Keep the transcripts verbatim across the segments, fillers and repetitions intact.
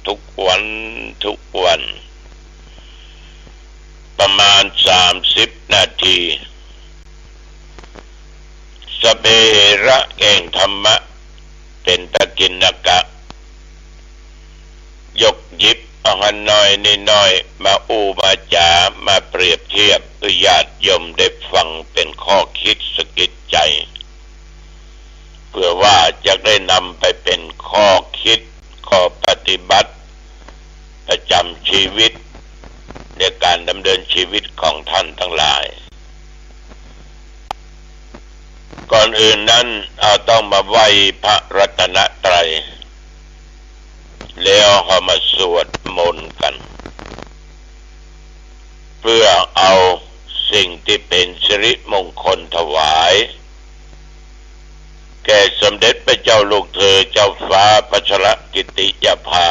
ทุกวัน ทุกวัน ประมาณสามสิบนาที สัพเพเหระ แห่งธรรมะ เป๋นพระกิณกะ ยกหยิบเอาอันน้อยนิดน้อยมาอู้มาจ๋า มาเปรียบเทียบหื้อญาติโยมได้ฟังเป๋นข้อคิดสะกิดใจ๋ เพื่อว่าจะได้นำไปเป๋นข้อคิด ข้อปฏิบัติประจ๋ำชีวิต ในก๋านดำเนินชีวิตของท่านตังหลาย ก่อนอื่นนั้น เฮาต้องมาไหว้พระรัตนตรัย แล้วเฮามาสวดมนต์กั๋น เพื่อเอาสิ่งตี้เป๋นสิริมงคลถวาย แก่สมเด็จพระเจ้าลูกเธอเจ้าฟ้าพัชรกิติยาภา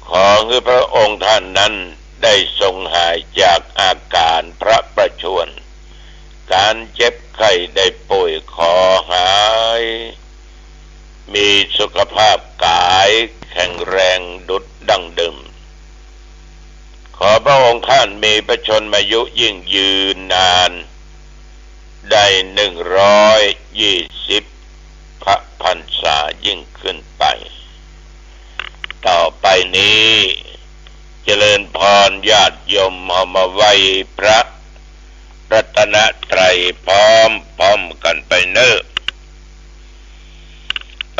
ขอหื้อพระองค์ท่านนั้นได้ทรงหายจากอาก๋านพระประชวร ก๋านเจ็บไข้ได้ป่วยขอหาย มีสุขภาพก๋ายแข็งแรงดุจดั้งเดิม ขอพระองค์ท่านมีพระชนมายุยิ่งยืนนาน ได้หนึ่งร้อยยี่สิบพระพรรษายิ่งขึ้นไป ต่อไปนี้ เจริญพรญาติโยม เฮามาไหว้พระรัตนตรัยพร้อมๆ กั๋นไปเน่อ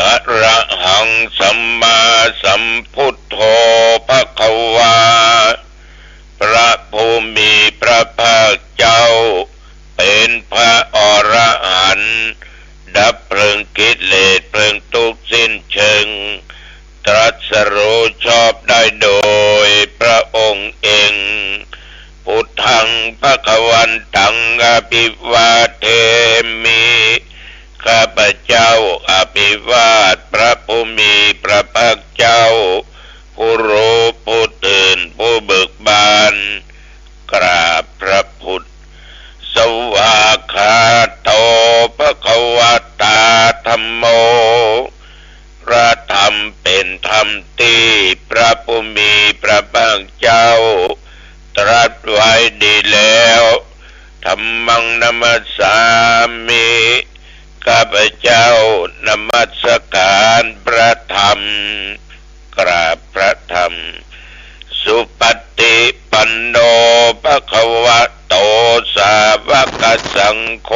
อะระหังสัมมาสัมพุทโธภะคะวา พระผู้มีพระภาคเจ้า เป๋นพระอรหันต์ ดับเพลิงกิเลสเพลิงทุกข์สิ้นเชิง ตรัสรู้ชอบได้โดยพระองค์เอง พุทธังภะคะวันตัง อะภิวาเทมิ ข้าพเจ้าอภิวาทพระผู้มีพระภาคเจ้า ผู้รู้ผู้ตื่นผู้เบิกบาน กราบพระพุทธ สวากขาโตภะคะวะตาธัมโม พระธรรมเป๋นธรรมตี้พระผู้มีพระภาคเจ้าตรัสไว้ดีแล้ว ธัมมังนะมัสสามิ ข้าพเจ้านมัสการพระธรรม กราบพระธรรม สุปฏิปันโนภะคะวะโต สาวกสังโฆ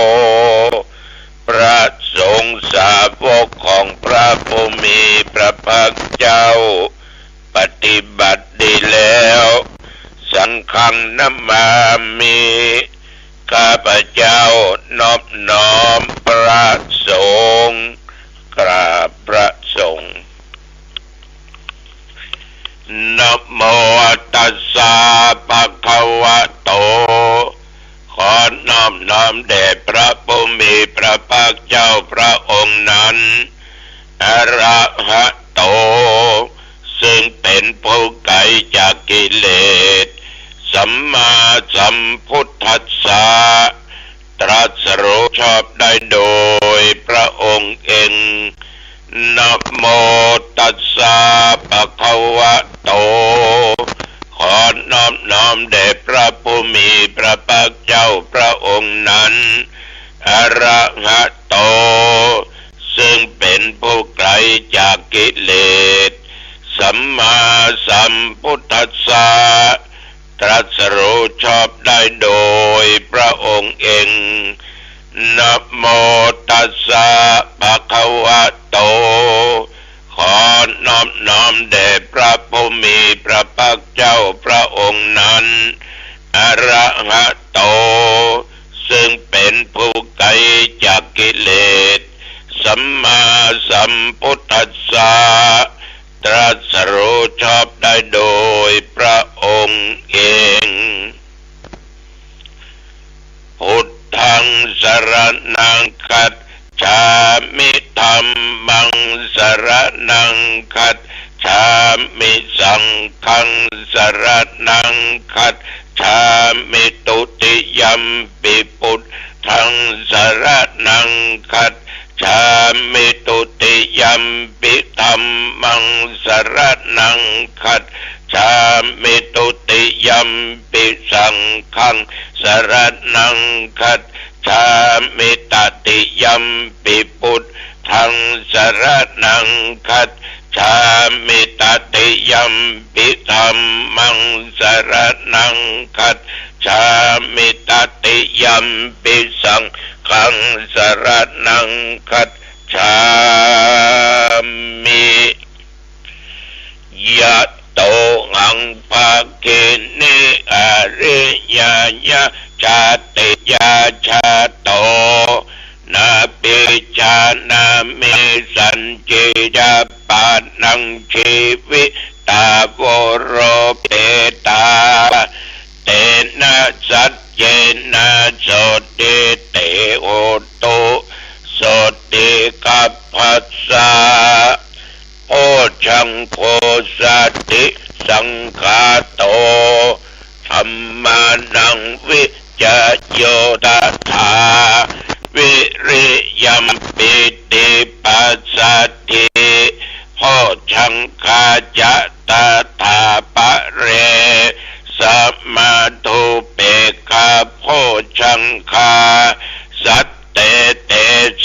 พระสงฆ์สาวกของพระผู้มีพระภาคเจ้า ปฏิบัติดีแล้ว สังฆังนะมามิ ข้าพเจ้านอบน้อมพระสงฆ์ กราบพระสงฆ์ นะโมตัสสะภะคะวะโต ขอนอบน้อมแด่พระผู้มีพระภาคเจ้าพระองค์นั้น อะระหะโต ซึ่งเป๋นผู้ไกลจากกิเลส สัมมาสัมพุทธัสสะ ตรัสรู้ชอบได้โดยพระองค์เอง นะโมตัสสะภะคะวะโต ขอนอบน้อมแด่พระผู้มีพระภาคเจ้าพระองค์นั้น อะระหะโต ซึ่งเป๋นผู้ไกลจากกิเลส สัมมาสัมพุทธัสสะ ตรัสรู้ชอบได้โดยพระองค์เอง นะโมตัสสะภะคะวะโต ขอนอบน้อมแด่พระผู้มีพระภาคเจ้าพระองค์นั้น อะระหะโต ซึ่งเป๋นผู้ไกลจากกิเลส สัมมาสัมพุทธัสสะ ตรัสรู้ชอบได้โดยพระองค์เอง พุทธังสรณังคัจฉามิ ธัมมังสรณังคัจฉามิ สังฆังสรณังคัจฉามิ ทุติยัมปิพุทธังสรณังคัจฉามิ ทุติยัมปิธัมมั ง สรณัง คัจฉามิ ทุติยัมปิ สังฆัง สรณัง คัจฉามิ ตติยัมปิ พุทธัง สรณัง คัจฉามิ ตติยัมปิ ธัมมัง สรณัง คัจฉามิ ตติยัมปิ สังฆัง สรณัง คัจฉามิ ยะโต หัง ภะคินิ อาริยะ ยะ ชาติยา ชาโต นา ปิจฉา นา เม สัญญิยา ปะนัง ชีวิตา โว โรเปตา เตนะ สัจเจนะ โสตติ เต โหตุ โสตติ กัปปะสสะ โพชฌังโค สัตถิสังขาโต ธัมมานัง วิจโย ตถา วิริยัม ปีติ ปัสสัทธิ โพชฌังคา จะ ตถา ปะเร สมา ทูเปกขา โพชฌังคา สัตเต เต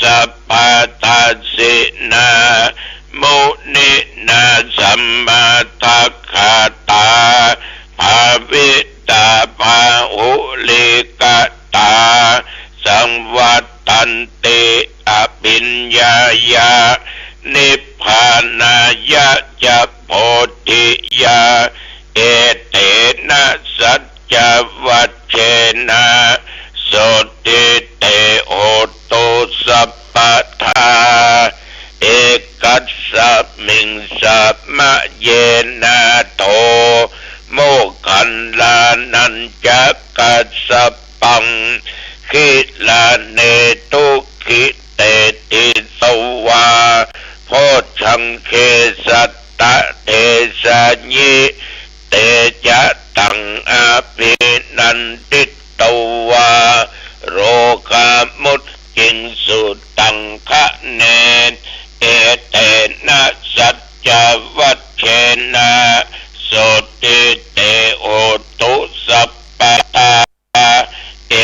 สัพพะ ทัสสินา มุนินา สัมมาทักขาตา ภาวิตา บาหุลีกตา สังวัตตันติ อภิญญายา นิพพานายะ จะ โพธิยา เอเตนะ สัจจวัจเชนะ โสตติ เต โหตุ สัพพะทา เอกัสสะมิง สะมะเย นาโถ โมคคัลลานัญจะ กัสสะปัง กิลาเน ทุกขิเต ติตวา โพชฌังเข สัตตะเทสะยิ เตจะตัง อภินันทิตวา โรกามุจจิง สุตังคะเน เอเตนะ สัจจวัจเชนะ โสตติ เต โหตุ สัพพะทา เอ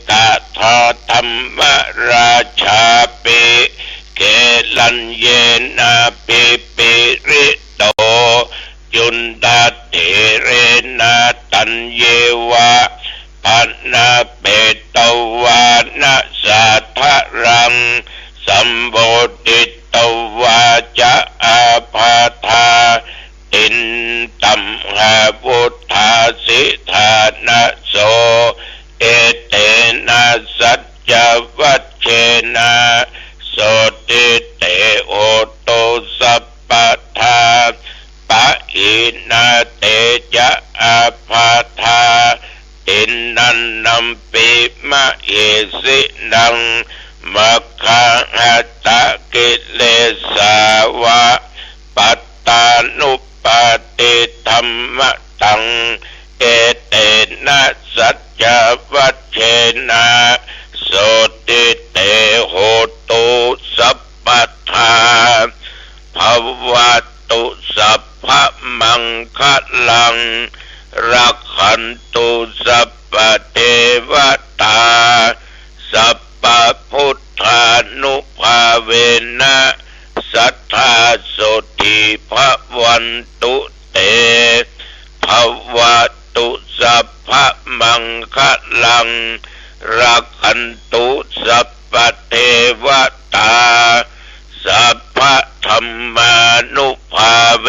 กทาธัมมราชาปิ เกลัญเยนะ ปิปิริโต จุนดาเถเรนะ ตัญเยวะ ปะนะเปตวานะ สาทะรัง สัมโพธิตวา จะ อาพาทา ตินตัมหาวุฏฐา สิทานะโส เอเตนะ สัจจวัจเชนะ โสตติ เต โหตุ สัพพะทา ปะอีนา เตจะ อาพาทา ตินนันนัมปิ มะเหสินัง มัคคาหัตถกิเลสาวะ ปัตตานุปปาทิธัมมะตัง เอเตนะ สัจจวัจเชนะ โสตติ เต โหตุ สัพพะทา ภะวะตุ สัพพะมังคะลัง รักขันตุ สัพพะเทวะตา สัพพะพุทธานุภาเวนะ สัทธา โสตติ ภะวันตุ เต ภะวะตุ สัพพะมังคะลัง รักขันตุ สัพพะเทวะตา สัพพะธัมมานุภาเว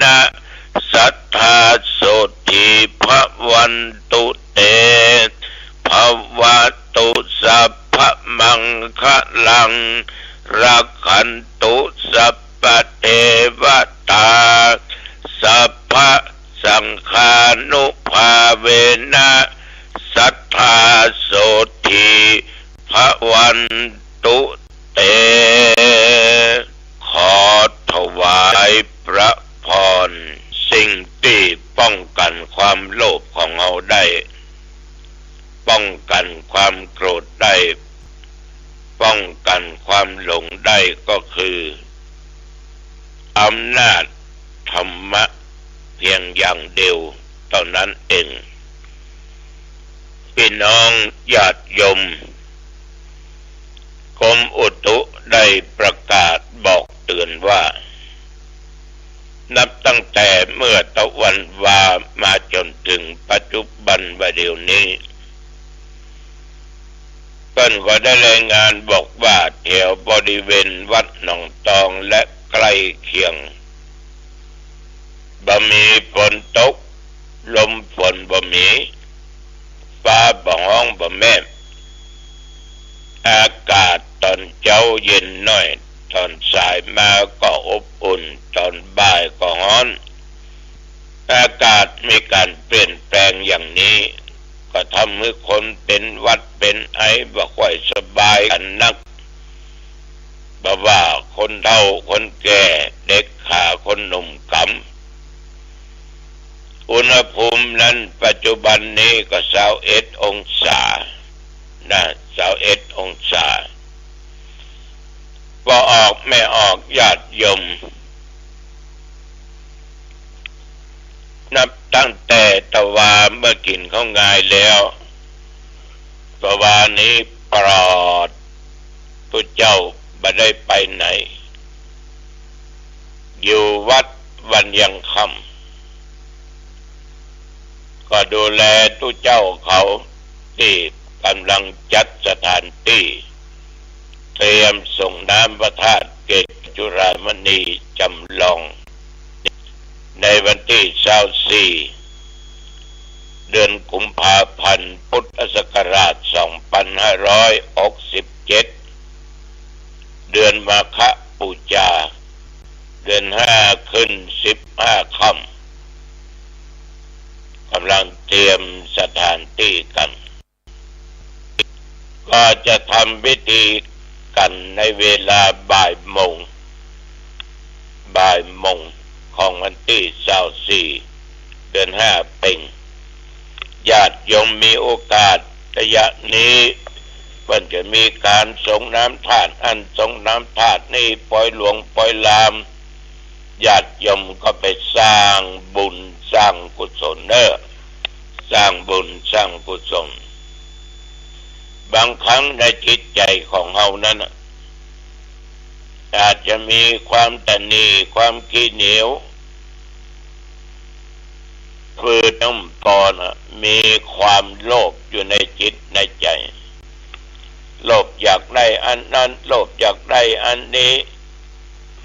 นะ สัทธา โสตติ ภะวันตุ เต ภะวะตุ สัพพะมังคะลัง รักขันตุ สัพพะเทวะตา สัพพะสังฆานุภาเวนะ สัทธา โสตติ ภะวันตุ เต ขอถวายพระพร สิ่งตี้ป้องกั๋นความโลภของเฮาได้ ป้องกั๋นความโกรธได้ ป้องกั๋นความหลงได้ก็คือ อำนาจ ธรรมะเพียงอย่างเดียวเท่านั้นเอง พี่น้องญาติโยม กรมอุตุได้ประกาศบอกเตือนว่า นับตั้งแต่เมื่อตะวันวามาจนถึงปัจจุบันบ่าเดี่ยวนี้ เปิ้นก็ได้รายงานบอกว่าแถวบริเวณวัดหนองตองและใกล้เคียง บ่มีฝนตก ลมฝนบ่มี ฟ้าบ่ฮ้องบ่แมบ อากาศต๋อนเจ๊าเย็นหน้อย ต๋อนสายมาก็อบอุ่น ต๋อนบ่ายก็ฮ้อน อากาศมีก๋านเปลี่ยนแปลงอย่างนี้ ก็ทำหื้อคนเป๋นหวัดเป๋นไอบ่ค่อยสบายกั๋นนัก บ่ว่าคนเฒ่าคนแก่ เด็กขาคนหนุ่มกำ อุณหภูมินั้นปัจจุบันนี้ก็ซาวเอ็ดองศานะ ซาวเอ็ดองศา บ่ออกแม่ออกญาติโยม นับตั้งแต่ตะวาเมื่อกิ๋นข้าวงายแล้ว ตะวานี้ปลอด ตุ๊เจ้าบ่ได้ไปไหน อยู่วัดวันยังค่ำ ก็ดูแลตุ๊เจ้าเขาตี้ก๋ำลังจัดสถานตี้ เตรียมสรงน้ำพระธาตุเกตุจุฬามณีจำลอง ในวันตี้ซาวสี่ เดือนกุมภาพันธ์ พุทธศักราชสองปันห้าร้อยหกสิบเจ็ด เดือนมาฆบูจา เดือนห้าขึ้นสิบห้าค่ำ ก๋ำลังเตรียมสถานตี้กั๋น ก็จะทำพิธีกั๋นในเวลาบ่ายโมง บ่ายโมงของวันตี้ซาวสี่ เดือนห้าเป็ง ญาติโยมมีโอกาสระยะนี้ เปิ้นจะมีก๋านสรงน้ำธาตุอั้นสรงน้ำธาตุนี้ ปอยหลวงปอยลาม ญาติโยมก็ไปสร้างบุญสร้างกุศลเน่อ สร้างบุญสร้างกุศล บางครั้งในจิตใจ๋ของเฮานั้นน่ะ อาจจะมีความตะหนี่ ความขี้เหนียว คือต้องปอนน่ะ มีความโลภอยู่ในจิตในใจ๋ โลภอยากได้อันนั้น โลภอยากได้อันนี้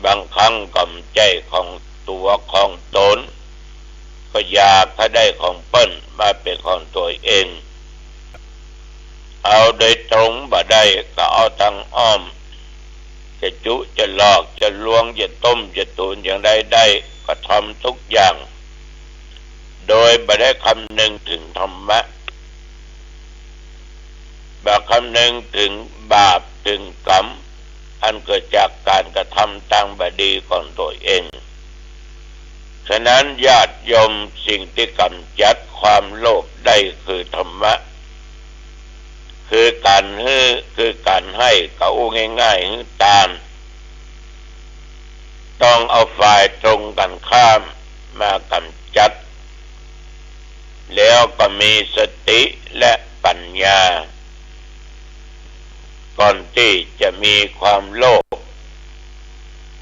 บางครั้งก็บ่ใจ้ของตั๋วของต๋น ก็อยากหื้อได้ของเปิ้นมาเป๋นของตั๋วเอง เอาโดยตรงบ่ได้ก็เอาตางอ้อม จะจุจะหลอกจะลวงจะต้มจะตุนอย่างใดได้ ก็ทำทุกอย่าง โดยบ่ได้คำนึงเถิงธรรมะ บ่คำนึงเถิงบาปเถิงกรรม อันเกิดจากก๋านกระทำตางบ่ดีของตั๋วเอง ฉะนั้นญาติโยม สิ่งตี้ก๋ำจัดความโลภได้คือธรรมะ คือก๋านหื้อ คือก๋านให้ ก็อู้ง่ายๆ หื้อตาน ต้องเอาฝ่ายตรงกั๋นข้ามมาก๋ำจัด แล้วก็มีสติและปัญญา ก่อนตี้จะมีความโลภ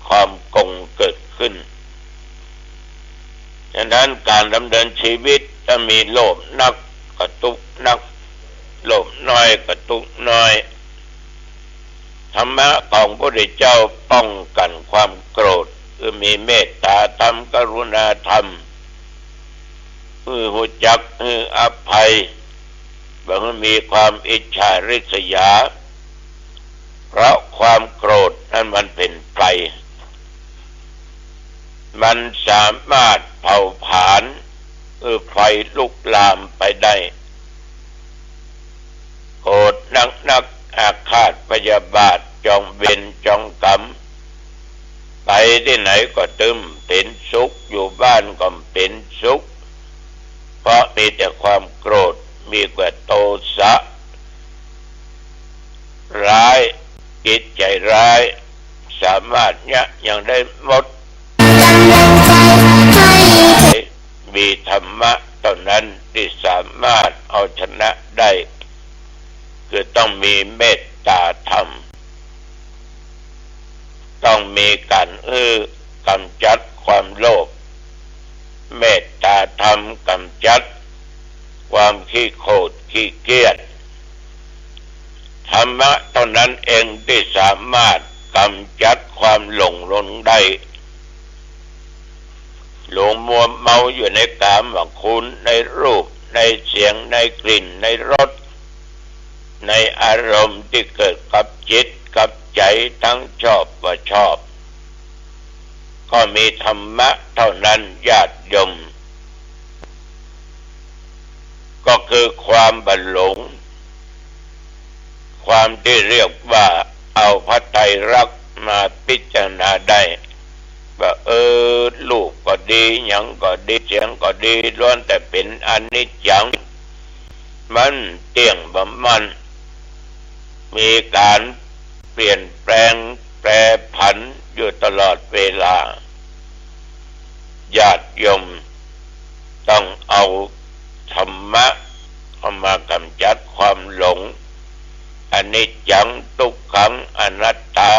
ความโกงเกิดขึ้น ฉะนั้นก๋านดำเนินชีวิตถ้ามีโลภนักก็ตุ๊กข์นัก โลภน้อยก็ตุ๊กข์น้อย ธรรมะของพระพุทธเจ้าป้องกั๋นความโกรธ คือมีเมตตาธรรม กรุณาธรรม หื้อฮู้จัก หื้ออภัย บ่หื้อมีความอิจฉาริษยา เพราะความโกรธนั้นมันเป๋นไฟ มันสามารถเผาผลาญ หื้อไฟลุกลามไปได้ โกรธนักๆ อาฆาตพยาบาท จองเวรจองกรรม ไปตี้ไหนก็ตึงบ่เป๋นสุข อยู่บ้านก็บ่เป๋นสุข เพราะมีแต่ความโกรธ มีแต่โทสะ ร้าย จิตใจ๋ร้าย สามารถเยียะหยังได้หมด รมะเต้านั้นตี้สามารถเอาชนะได้ คือต้องมีเมตต๋าธรรม ต้องมีก๋านหื้อกำจัดความโลภ เมตต๋าธรรมกำจัดความขี้โขดขี้เกียจ ธรรมะเต้านั้นเองตี้สามารถกำจัดความหลงลงได้ หลงมัวเมาอยู่ในกามคุณ ในรูป ในเสียง ในกลิ่น ในรส ในอารมณ์ตี้เกิดกับจิตกับใจ๋ ตึงชอบบ่ชอบ ก็มีธรรมะเต้านั้นญาติโยม ก็คือความบ่หลง ความตี้เรียกว่าเอาพระไตรลักษณ์มาพิจารณาได้ ว่า เออ รูปก็ดี หยังก็ดี เสียงก็ดี ล้วนแต่เป๋นอนิจจัง มันเตี้ยงบ่มั่น มีก๋านเปลี่ยนแปลงแปรผันอยู่ตลอดเวลา ญาติโยมต้องเอาธรรมะเข้ามากำจัดความหลง อนิจจัง ตุ๊กขัง อนัตตา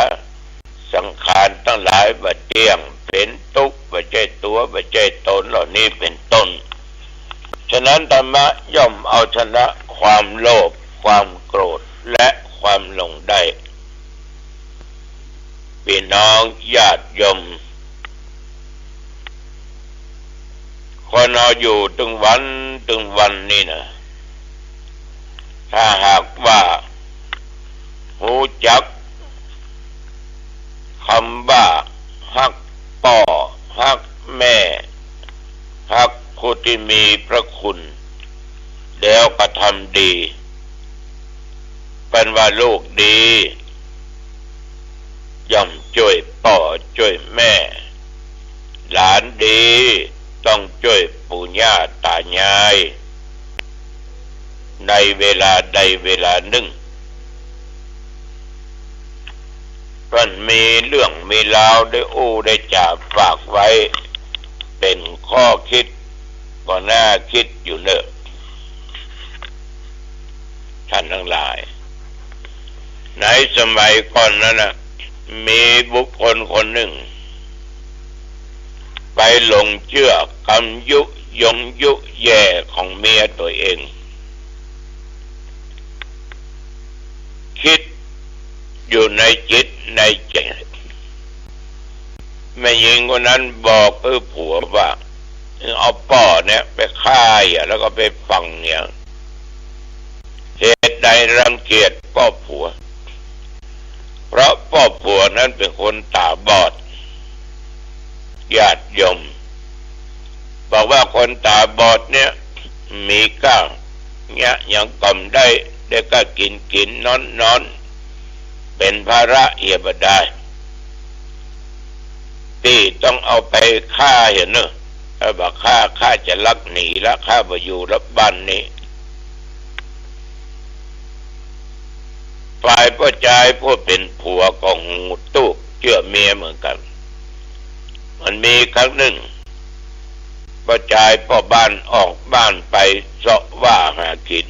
สังขารตังหลายบ่เตี้ยง เป๋นตุ๊กข์ บ่ใจ้ตั๋ว บ่ใจ้ต๋น เหล่านี้เป๋นต้น ฉะนั้นธรรมะย่อมเอาชนะความโลภ ความโกรธ และความหลงได้ ปี้น้องญาติโยม คนเฮาอยู่ตึงวันตึงวันนี่นะ ถ้าหากว่าฮู้จักกำว่าฮักป้อ ฮักแม่ ฮักผู้ตี้มีพระคุณ แล้วกระทำดี เปิ้นว่าลูกดี ย่อมจ้วยป้อจ้วยแม่ หลานดี ต้องจ้วยปู่ย่าต๋ายาย ในเวลาใดเวลานึ่ง เปิ้นมีเรื่องมีราวได้อู้ได้จ๋าฝากไว้ เป๋นข้อคิด ก็น่าคิดอยู่เน่อ ท่านตังหลาย ในสมัยก่อนนั้นน่ะ มีบุคคลคนนึ่ง ไปหลงเจื้อกำยุยงยุแย่ของเมียตั๋วเอง กึ๊ดอยู่ในจิตในใจ๋ แม่ญิงคนนั้นบอกหื้อผัวว่า เอาป้อเนี่ยไปฆ่าเหีย แล้วก็ไปฝังเหีย เหตุใดรังเกียจป้อผัว เพราะป้อผัวนั้นเป๋นคนต๋าบอด ญาติโยม บอกว่าคนต๋าบอดเนี่ย มีก้า เยียะหยังก็บ่ได้ ได้ก้ากิ๋นกิ๋น นอนนอน เป๋นภาระเหียบ่ได้ ตี้ต้องเอาไปฆ่าเหียเน่อ ถ้าบ่ฆ่า ข้าจะลักหนีละ ข้าบ่อยู่ละบ้านนี้ ฝ่ายป้อจายผู้เป๋นผัวก็หูตุ๊บเจื้อเมียเหมือนกั๋น มันมีครั้งนึ่ง ป้อจายป้อบ้านออกบ้านไปเซาะว่าหากิ๋น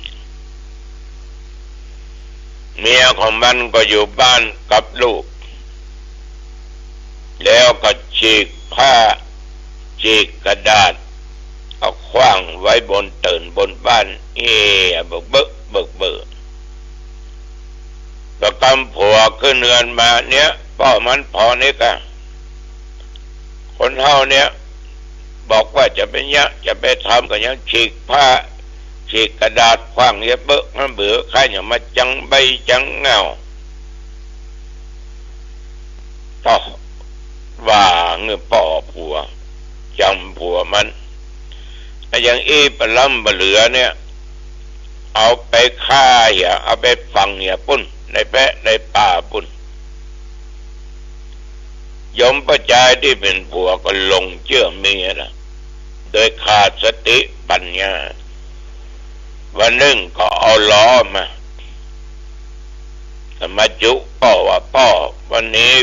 เมียของมันก็อยู่บ้านกับลูก แล้วก็ฉีกผ้า ฉีกกระดาษ เอาขว้างไว้บนเติ่นบนบ้าน เหียเบิกเบ้อ เบิกเบ้อ ประกำผัวขึ้นเฮือนมาเนี่ย ป้อมันผ่อนี่ก้า คนเฮาเนี่ย บอกว่าจะไปเยียะ จะไปทำ ก็ยังฉีกผ้า ฉีกกระดาษขว้างเหียเบ้อ มันเบ้อ ใค่อย่างมาจังใบ้จังเง่า ก็ว่าเงือป้อผัว จ๋ำผัวมัน อะหยังอี้ปะล้ำปะเหลือเนี่ย เอาไปฆ่าเหีย เอาไปฝังเหียปุ้น ในแป๊ะในป่าปุ้น โยมป้อจายตี้เป๋นผัวก็หลงเจื้อเมียนะ โดยขาดสติปัญญา วันนึ่งก็เอาล้อมา ก็มาจุป้อว่า ป้อ วันนี้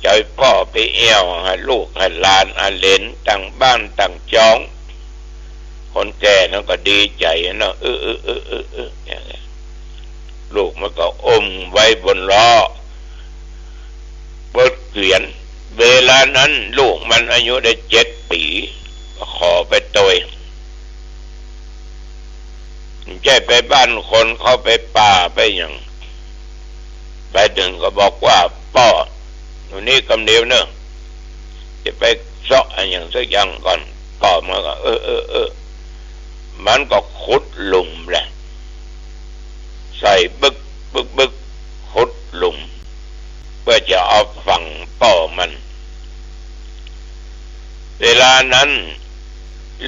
จะหื้อป้อไปเอี่ยวหาลูกหาหลานหาเหลนต่างบ้านต่างจอง คนแก่นั้นก็ดีใจ๋เนาะ เออ เออ เออ เออ เออ อย่างเนี้ย ลูกมันก็อุ้มไว้บนล้อ บนเกวียน เวลานั้นลูกมันอายุได้เจ็ดปี๋ ก็ขอไปตวย บ่ใจ้ไปบ้านคน เข้าไปป่าไปหยัง ไปเถิงก็บอกว่า ป้อ อยู่นี่กำเดียวเน่อ จะไปเซาะอะหยังสักอย่างก่อน ป้อมันก็ เออ เออ เออ มันก็ขุดหลุมแหละ ใส่บึก บึก บึก ขุดหลุม เพื่อจะเอาฝังป้อมัน เวลานั้น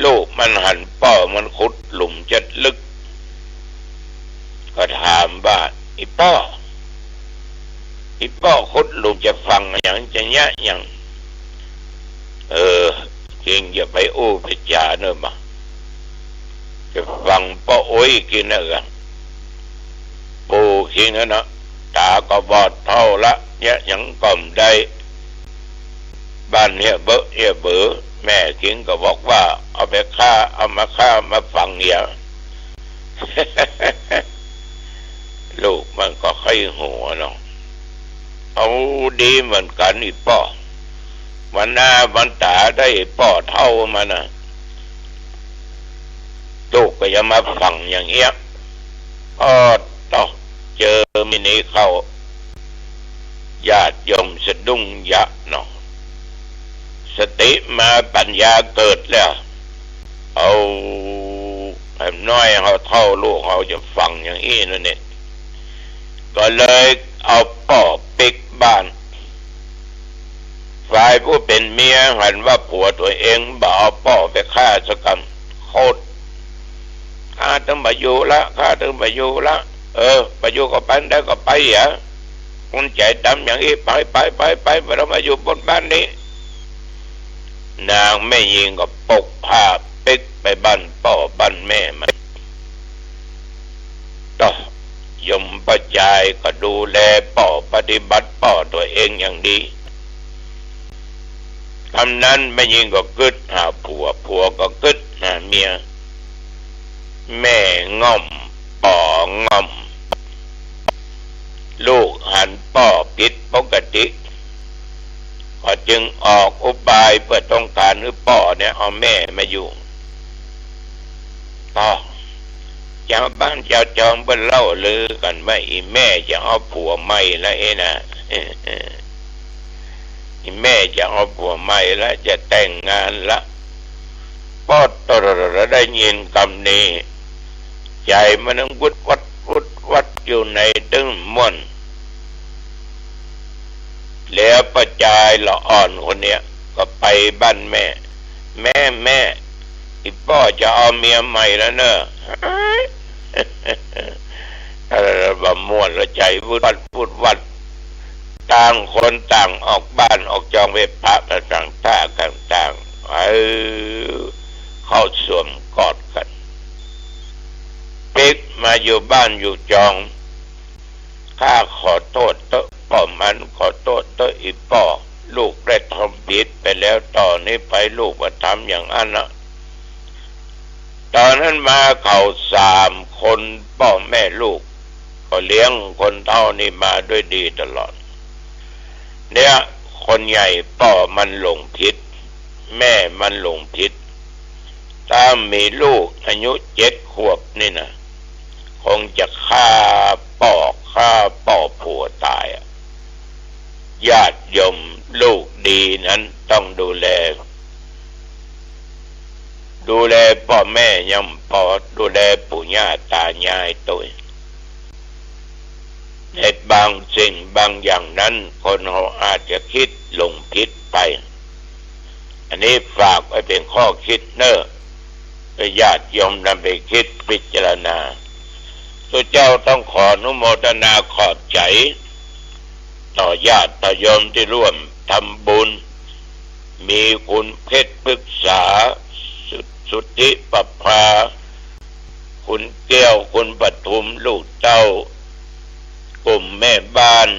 ลูกมันหันป้อมันขุดหลุมจะลึก ก็ถามว่า อี่ป้อ อี่ป้อขุดหลุมจะฝังหยัง จะเยียะหยัง เออ เอ็งอย่าไปอู้ไปจ๋าเน่อบ่า จะฝังป้ออุ๊ยกิ๋นเน่อ ปู่เข็งนั้นนะ ต๋าก็บอดเฒ่าละ เยียะหยังก็บ่ได้ บ้านเหียเบอะเหียเบอ แม่เข็งก็บอกว่า เอาไปฆ่า เอามาฆ่ามาฝังเหีย ลูกมันก็ใค่หัวเนาะ เอาดีเหมือนกั๋นอี่ป้อ วันหน้าวันต๋าได้ป้อเฒ่ามันน่ะ ลูกก็จะมาฝังอย่างเอี้ย อ้อ เต้า เจอมีนี้เข้า ญาติโยมสะดุ้งเยียะเนาะ สติมาปัญญาเกิดแล้ว เอา แหมน้อยเฮาเฒ่าลูกเฮาจะฝังอย่างอี้นั่นเนี่ย ก็เลยเอาป้อปิ๊กบ้าน ฝ่ายผู้เป๋นเมียหันว่าผัวตั๋วเองบ่เอาป้อไปฆ่าสักกำ โคตร ข้าตึงบ่อยู่ละ ข้าตึงบ่อยู่ละ เออ บ่อยู่ก็ไป ได้ก็ไปเหีย คนใจ๋ดำอย่างอี้ ไป ไป ไป ไป บ่ต้องมาอยู่บนบ้านนี้ นางแม่ญิงก็ปกผ้าปิ๊กไปบ้านป้อบ้านแม่มัน ต่อ โยมป้อจายก็ดูแลป้อ ปฏิบัติป้อตั๋วเองอย่างดี กำนั้นแม่ญิงก็กึ๊ดหาผัว ผัวก็กึ๊ดหาเมีย แม่ง่อม ป้อง่อม ลูกหันป้อผิดปกติ ก็จึงออกอุบายเปื้อต้องก๋านหื้อป้อเนี่ยเอาแม่มาอยู่ ป้อ จาวบ้านจาวจองเปิ้นเล่าลือกั๋นว่า อี่แม่จะเอาผัวใหม่ละเฮ้นะ อี่แม่จะเอาผัวใหม่ละ จะแต่งงานละ ป้อตะละละได้ยินกำนี้ ใจ๋มันนึ่งวุดวัดวุดวัดอยู่ในตึงม่วน แล้วป้อจายละอ่อนคนเนี้ยก็ไปบ้านแม่ แม่ แม่ อี่ป้อจะเอาเมียใหม่แล้วเน่อ เออ บ่ม่วนละ ใจ๋วุดวัดวุดวัด ต่างคนต่างออกบ้านออกจองไปปะกั๋นต่างต้ากั๋นต่าง เออ เข้าสวมกอดกั๋น ปิ๊กมาอยู่บ้านอยู่จอง ข้าขอโต้ษเต๊อะป้อหมัน ขอโต้ษเต๊อะอี่ป้อ ลูกได้ทำผิดไปแล้ว ต่อนี้ไปลูกบ่ทำอย่างอั้นนะ ต๋อนนั้นมาเขาสามคน ป้อแม่ลูก ก็เลี้ยงคนเฒ่านี่มาด้วยดีตลอด เนี่ย คนใหญ่ป้อมันหลงผิด แม่มันหลงผิด ถ้ามีลูกอายุเจ็ดขวบนี่นะ คงจะฆ่าป้อ ฆ่าป้อผัวต๋ายอะ ญาติโยม ลูกดีนั้นต้องดูแล ดูแลป้อแม่ยังบ่ปอ ดูแลปู่ย่าต๋ายายตวย ในบางสิ่งบางอย่างนั้น คนเฮาอาจจะกึ๊ดหลงผิดไป อันนี้ฝากไว้เป๋นข้อกึ๊ดเน่อ ให้ญาติโยมนำไปกึ๊ดพิจารณา ตุ๊เจ้าต้องขออนุโมทนาขอบใจ๋ ต่อญาติต่อโยมตี้ร่วมทำบุญ มีคุณเพชรพฤกษา สุ สุทธิประภา คุณแก้ว คุณปทุม ลูกเต้า กลุ่มแม่บ้าน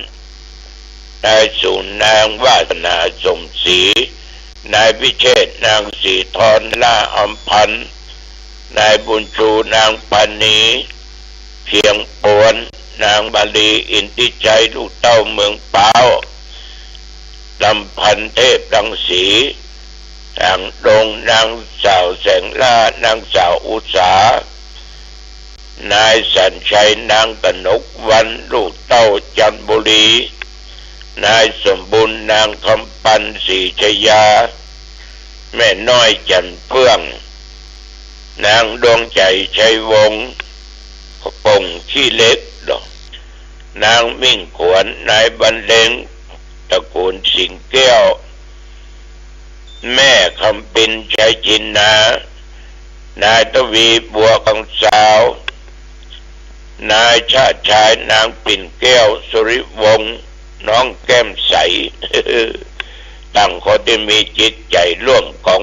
นายสูน นางวาสนา สมศรี นายพิเชษ นางศรีทร ล้าอำพันธ์ นายบุญชู นางปานี เชียงปวน นางมาลี อินทิชัย ลูกเต้าเมืองพร้าว ลำพันธ์ เทพรังสี หางดง นางสาวแสงล่า นางสาวอุษา นายสัญชัย นางกนกวรรณ ลูกเต้าจันทบุรี นายสมบูรณ์ นางคำปัน ศรีชยา แม่น้อย จันเฟื่อง นางดวงใจ ชัยวงศ์ ป่งขี้เหล็ก นางมิ่งขวัญ นายบรรเลง ตระกูลสิงห์แก้ว แม่คำปิน ชัยจินดา นายทวี บัวคำสาว นายชาติชาย นางปิ่นแก้ว สุริวงศ์ น้องแก้มใส ต่างคนตี้มีจิตใจ๋ร่วมก๋อง